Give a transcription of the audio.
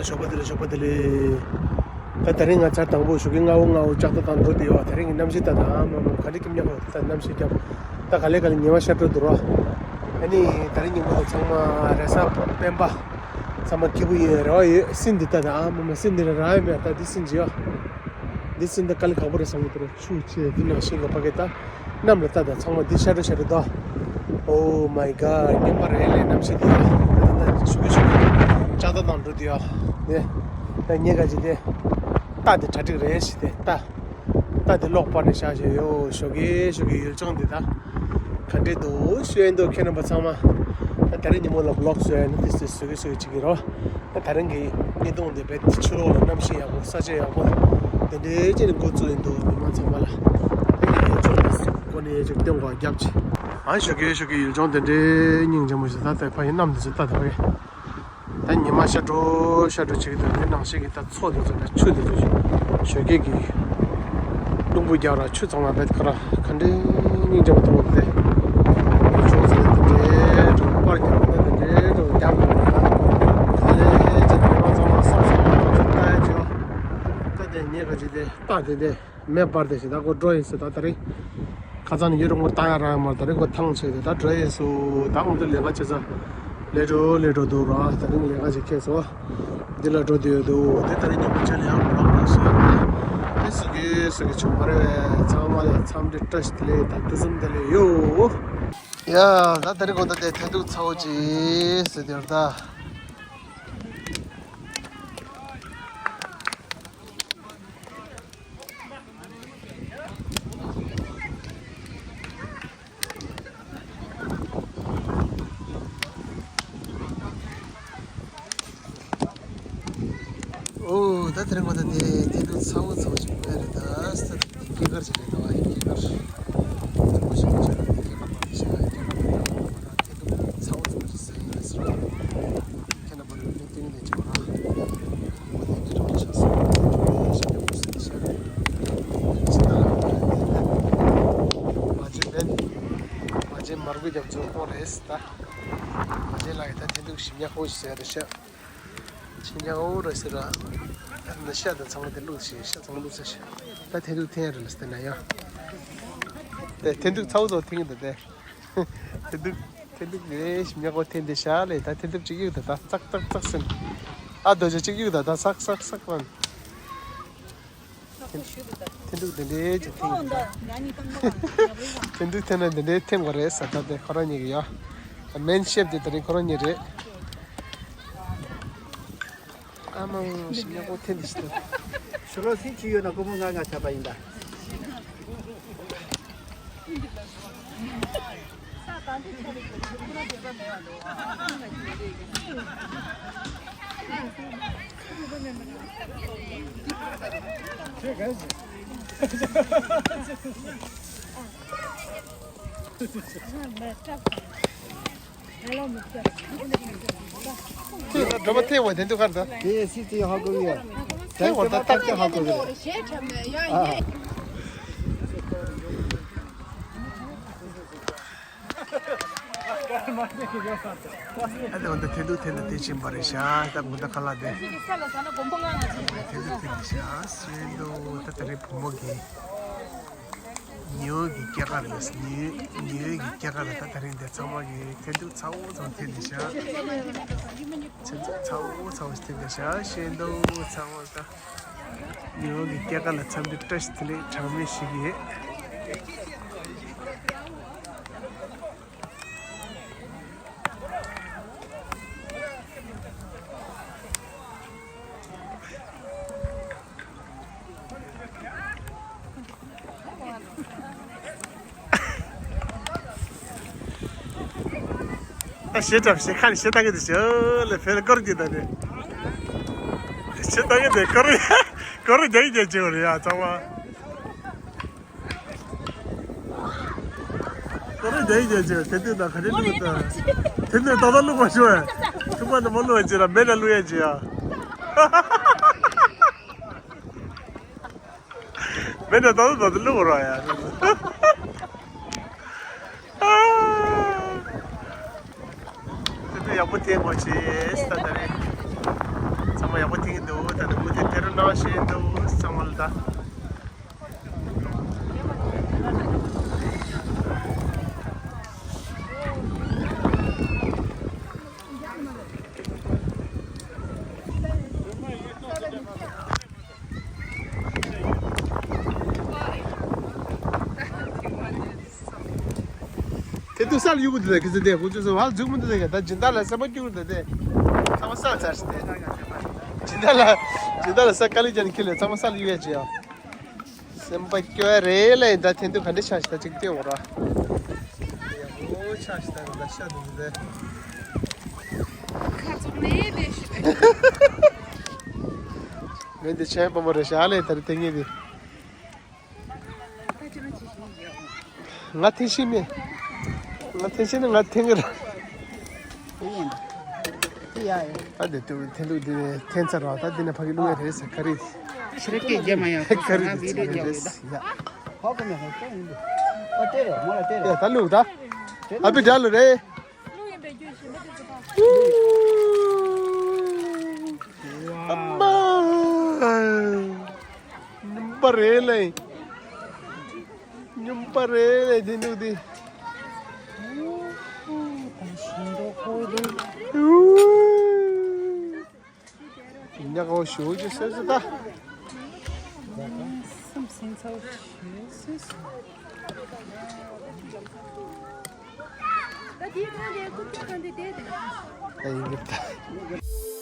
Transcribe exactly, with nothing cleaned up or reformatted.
ཞོགས་པ་བདེ་ལེགས། ཞོགས་པ་བདེ་ལེགས། ད་དེ་རིང་ང་ཆར་དང་པོ་ཞོགས་ཀྱི་སྔ་པོ་སྔ་པོ་ལྕགས་རྟ་དང་འགྲོ་བསྡད་ཡོད། དེ་རིང་གི་གནམ་གཤིས་ད་ད་མ་མ་ག་འདྲ་སྐྱིད་ཉག་པོ། ད་གནམ་གཤིས་སྐྱིད་པོ། ད་ག་ལེ་ག་ལེ་ཉི་མ་ཤར་འགྲོ་འདུག་རོ། ཨ་ནི་དེ་རིང་ཉིན་མོ་ཚང་མ་རེས་གཟའ་སྤེན་པ། ཚང་མ་སྐྱིད་པོ་ཡིན་རེ་བ་ཡོད། སྲིན་འདི་ད་ད་མ་མ་སྲིན་འདི་ར་ར་ཡོད་མེད། ད་འདི་སྲིན་ཅིག་ཡོད། འདི་སྲིན་ད་དཀའ་ལས་ཁག་པོ་རེད་བསམ་གྱི་འདུག་རོ། ཆུ་ཆེ་འདི་ནང་བཞིན་གྱི་ཕ་གི་ད། གནམ་ལ་ལྟ་དང་ཚང་མ་འདི་ཤར་འགྲོ་ཤར་འགྲོ་དོ། Oh my god། ངན་པ་རེད་ལས་གནམ་གཤིས་འདི་ཡ། ད་ད་ད་ཞུ་གི་ཞུ་གི། ལྕགས་རྟ་དང་འགྲོ་འདི་ཡ། ནས་ད་ངས་ག་ཅི་དེ། རྟ་དེ་གྲ་སྒྲིག་རེད་ཞིག་དེ་རྟ། རྟ་དེ་གློག་སྤར་ནས་བཞག་བཞག་ཡོད། ཞོགས་ཀས་ཞོགས་ཀས་ཡུལ་ལྗོངས་འདི་ད། ག་འདྲས་འདུག་ཤོད་ཡིན་འདུག་ཁྱེད་རྣམ་པ་ཚང་མ། ད་ད་རེས་ཉིན་མོ་ལ་vlog་བཟོས་ཡ་ན་ཏིས་ཏིས་བཟོ་གི་བཟོ་གི་བྱེད་ཀྱི་རོ། ད་ད་རིང་གི་ཉིས་སྟོང་དེ་བས་ཕྱི་ལོགས་ལ་གནམ་གཤིས་ཡག་པོ། ས་ཆ་ཡག་པོ། དེ་འདྲའི་ཅིག་ལ་འགོ་བཙུགས་ཡིན་འདུག་མི་མང་ཚང་མ་ལ། ད་ངས་ཡུལ་ལྗོངས་ལ་སྐོར་ནས་ཅིག་སྟོན་གོ་རྒྱབ་ཅིག་ཨ་ཞོགས་ཀས་ཞོགས་ཀས་ཡུལ་ལྗོངས་དེ་འདྲའི་སྙིང་རྗེ་མོ་ཞིག་ད་ལྟ་ཕ་གི་གནམ་དེ་ཚོ་ད་ད་ཕ་གི། ད་ཉི་མ་ཤར་འགྲོ་ཤར་འགྲོ་བྱེད་ཀྱི་འདུག་དེ་ནང་བཞིན་གྱི་ད་མཚོ་དེ་ཚོ་ད་ཆུ་དེ་ཚོ་ཞོགས་ཀས་ཀྱི་རླུང་བུ་རྒྱག་ར་ཆུ་ཚང་མ་བེད་ཁ་ར་ག་འདྲའི་སྙིང་རྗེ་མོ་མཐོང་གི་འདུག་ཡུལ་ལྗོངས་ཟེར་ན་དེ་འདྲའི་འགྲོ་པར་རྒྱག་པ་ད་དེ་འདྲའི་འགྲོ་རྒྱག་དགོས་ན་ག་ལེ་ཅིག་མི་མང་ཚང་མ་བསམ་བསམ་བློ་ཚོ་ལྟ་ཡ་ཅིག་ད་དེ་ངས་ག་ཅིག་དེ་ལྟ་དེ་དེ། མེ་སྤར་ཏེ་ཞིག་ད་ཁོ་འགྲོ་ཡིན་ཟེར། ད་ད་རིང་ཁ་སང་ནས་ཡུན་རིང་པོ་བཏང་ཡ་རག་ཡོད་མ་རེད། ད་རིང་ཁོ་ཐང་ཆད་དེ་ད་འགྲོ་ཡིན་ཟེར། ད་ཁོང་ཚོ་ལས་ཀ་བྱེད་ས་ལས་འགྲོ་ལས་འགྲོ་འདུག་ར། ད་རིང་ལས་ཀ་ཞིག་ཁེལ་སོང་། འདི་ལ་འགྲོ་བསྡད་ཡོད་འདུག་དེ་ད་རིང་ཉིན་མོ་ཆ་ལ་ཡང་རོགས་རོགས་ཟེར་ཡ་རེད། དེ་ཟེར་གི་ཟེར་གི་བྱུང་བ་རེད། ཚང་མ་ལ་འཚམས་འདྲི་བཀྲ་ཤིས་བདེ་ལེགས་དང་ཐུགས་བསམ་བདེ་ལེགས་ཡོད། ཡ་ད་ད་རིང་དགོང་དག་དེ་ཐན་ཐུག་ཚ་བོ་ཅིག་ཟེར་དེ་རེད་ད། ཨོ་ད་དེ་རིང་ང་ད་དེ་དེ་དུ་ཚ་བོ་ཚ་བོ་ཅིག་ཕེབས་རེད། ད་ས་དེ་སྐྱེས་སྐར་ཅིག་རེད། ད་བ་ཡི་སྐྱེས་སྐར་དེ་མོ་ཞིག་ཅིག་རེད། སྐྱེས་སྐར་མ་ཞིག་སྐྱེས་སྐར་མ་ད་དེ་དུ་ཚ་བོ་ཚ་བོ་ཅིག་ཟེར་ཡིན་རེད་ཟེར། ཁྱེད་རྣམ་པ་ལ་ཡོད་ཏན་ཏན་ཅིག་བ་ར། ཁོ་དེ་འདྲ་གྲོགས་ཆགས་སོང་། དེ་འདྲ་ཞིག་ཡོད་ཟེར་ཏེ་ཤར་རེད། ཅི་ད་ལ་མ་བྱེད་མེད། མ་བྱེད་མར་གུ་རྒྱབ་ཚོད་ཁོང་རེད་ད། མ་བྱེད་ལ་ཡི་ད་དེ་འདུག་ཞིམ་ཉག་ཧོ་ཞིག་ཟེར་རེད་ཤག་ཆེ་ཉག་ཧོ་རེད་ཟེར་ར། ད་ཤ་དང་ཚང་མ་དེ་བླུགས་ཤིག་ཤ་ཚང་མ་བླུགས་ཟེར་ཤག་ད་དེ་འདུག་འཐེན་རེད་ལ་སྟེ་ན་ཡ། དེ་དེ་འདུག་ཚ་བོ་ཚ་བོ་འཐེན་གི་འདུག་སྟེ། དེ་འདུག་དེ་འདུག་ནས་ཞིམ་ཉག་པོ་འཐེན་དེ་ཤ་ལས། ད་དེ་འདུག་ཅིག་གཡུག་ད་ད་ཙག་ཙག་ཙག་ཟིན། ཨ་རྡོ་རྗེ་ཅིག་གཡུག་ད་ད་ཙག་ཙག་ཙག་ལ། དེ་འདུག་དེ་འདྲའི་ཅིག་འཐེན་གི་འདུག་དེ་འདུག་འཐེན་ན་དེ་འདྲའི་འཐེན་དགོས་རེད་ཟེར། ད་དེ་ཁོ་རང་ཉིད་ཀྱི་ཡ། མེན་ཤེབ་དེ་དེ་རིང་ཁོ་རང་ཉིད་རེད། ཨ་མ་ཞིམ་ཉག་པོ་འཐེན་དེ་ཤི་ད། ཤོ་ལོ་སི་ཅི་ཡོད་ན་ཀོ་མོ་ང་ང་ཆ་པ་ཡིན་ད། སྒྲོལ་མ་ཐེ་བ་དེ་འདུག་གར་ད། དེ་སི་ཏི་ཧ་གོ་ཡ། ཐེ་བ་ད་ཏག་ཏག་ཧ་གོ་ཡ། ཨ། ཨ་ད་འོ་ད་ཐེ་འདུག་ཐེ་འདུག་དེ་ཕྱིན་པ་རེད་ཤག་ད་མུ་ད་ཁ་ལ་དེ། ཐེ་འདུག་ཐེ་འདུག་ཤག་སུན་འདུག་ད་ད་རེས་བུ་མོ་གི། ཉི་འོད་ཀྱི་སྐྱེས་སྐར་ལ་ཉི་འོད་ཉི་འོད་ཀྱི་སྐྱེས་སྐར་ལ་ད་ད་རིང་འདི་ཚང་མ་གི་ཐེ་འདུག་ཚ་བོ་ཚ་བོ་ཐེ་འདུག་ཤག་ཚ་བོ་ཚ་བོ་ཐེ་འདུག་ཤག་སུན་འདུག་ཚ་བོ་ད། ཉི་འོད་ཀྱི་སྐྱེས་སྐར་ལ་འཚམས་འདྲི་བཀྲ་ཤིས་བདེ་ལེགས་གྲངས་མེད་ཞིག་ཡོད། ཨ་ཞེ་དྲག་ཞེ་ཁ་ནས་ཞེ་ལྟ་གི་འདུག་ཞོ་ལེ་ཕེ་ལ་སྐོར་གྱི་ད་ནི། ཞེ་ལྟ་གི་འདུག་སྐོར་སྐོར་རྒྱག་རྒྱག་བྱེད་པ་རེད་ཡ་ཚང་མ། སྐོར་རྒྱག་རྒྱག་བྱེད་པ་དེ་དུས་ན་ག་རེ་བླུགས་ད། དེ་ནས་ཏག་ཏག་བླུགས་པ་ཞུ་བས། ཐུག་པ་ནི་མ་བླུགས་པ་བྱེད་ལ་མེ་ལ་བླུགས་ཡ་བྱེད་ཡ། མེད་ན་ད་དུང་ད་དུང་བླུག་རོགས་ཡ། དེ་དུས་ཡག་པོ་བསྟན་དགོས་ཆེ་ས་ད་རེད། ཚང་མ་ཡག་པོ་ དེ་དུས་སར་གཡུག་གི་འདུག་ཁི་ཚོ་དེ་ཁོ་ཚོས་ཧ་ལ་འཛུགས་མི་འདུག་དེ་ག་ད་སྦྱིན་བདག་ལ་སེམས་པ་སྐྱོ་གི་འདུག་དེ་ཚང་མ་སར་ཚར་ཞིག་དེ་སྦྱིན་བདག་ལ་སྦྱིན་བདག་ལ་ས་དཀའ་ལས་ཀྱང་ཁྱེར་ལས་ཚང་མ་སར་གཡུག་ཡ་བྱེད་ཡ། སེམས་པ་སྐྱོ་ཡ་རེད་ལས་ད་དེ་དུས་ག་འདྲ་ཆགས་ཤག་ད་ཅིག་སྟོན་འོ་ར། ཡ་ཧོ་ཆགས་ཤག་ད་ད་ཤ་འདུག་དེ། ཁ་བཙུམ་ནས་བསྡད་ཤག་ངས་འདི་ཆེན་པོ་མོ་རེད་ཤག་ལས་ད་རེ་དེ་ངས་འདི། ང་ཐེངས་ཤིག་མེད། ང་ཐེངས་ཤིག་ནི་ང་ཐེངས་ར། ད་དེ་དུས་ཐེངས་དུས་འདི་ནས་ཐེངས་ཚར་བ་ད་འདི་ནས་ཕ་གི་བླུག་ཡ་རེད་ཟེར་ག་རེ། ཕྱི་ར་སྐད་རྒྱབ་མ་ཡོང་། ག་རེ་ང་བི་ཌིའོ་རྒྱབ་ཡོད་ད། ཧོ་ཀ་མེ་ཧོ་ཀ་ཡིན་འདུག་ཨ་ཏེ་རེ་མོ་ལ་ཏེ་རེ། ད་བླུག་ད། ཨ་བི་ཌ་ལ་རེད། ཨ་མ། སྙོམས་པ་རེད་ལེ། སྙོམས་པ་རེད་ལེ་དེ་འདུག་དེ། ཉག་ག་ཞུ་རྒྱུ་སོ་སོ་ད། ད་ཡིན་གི་ད།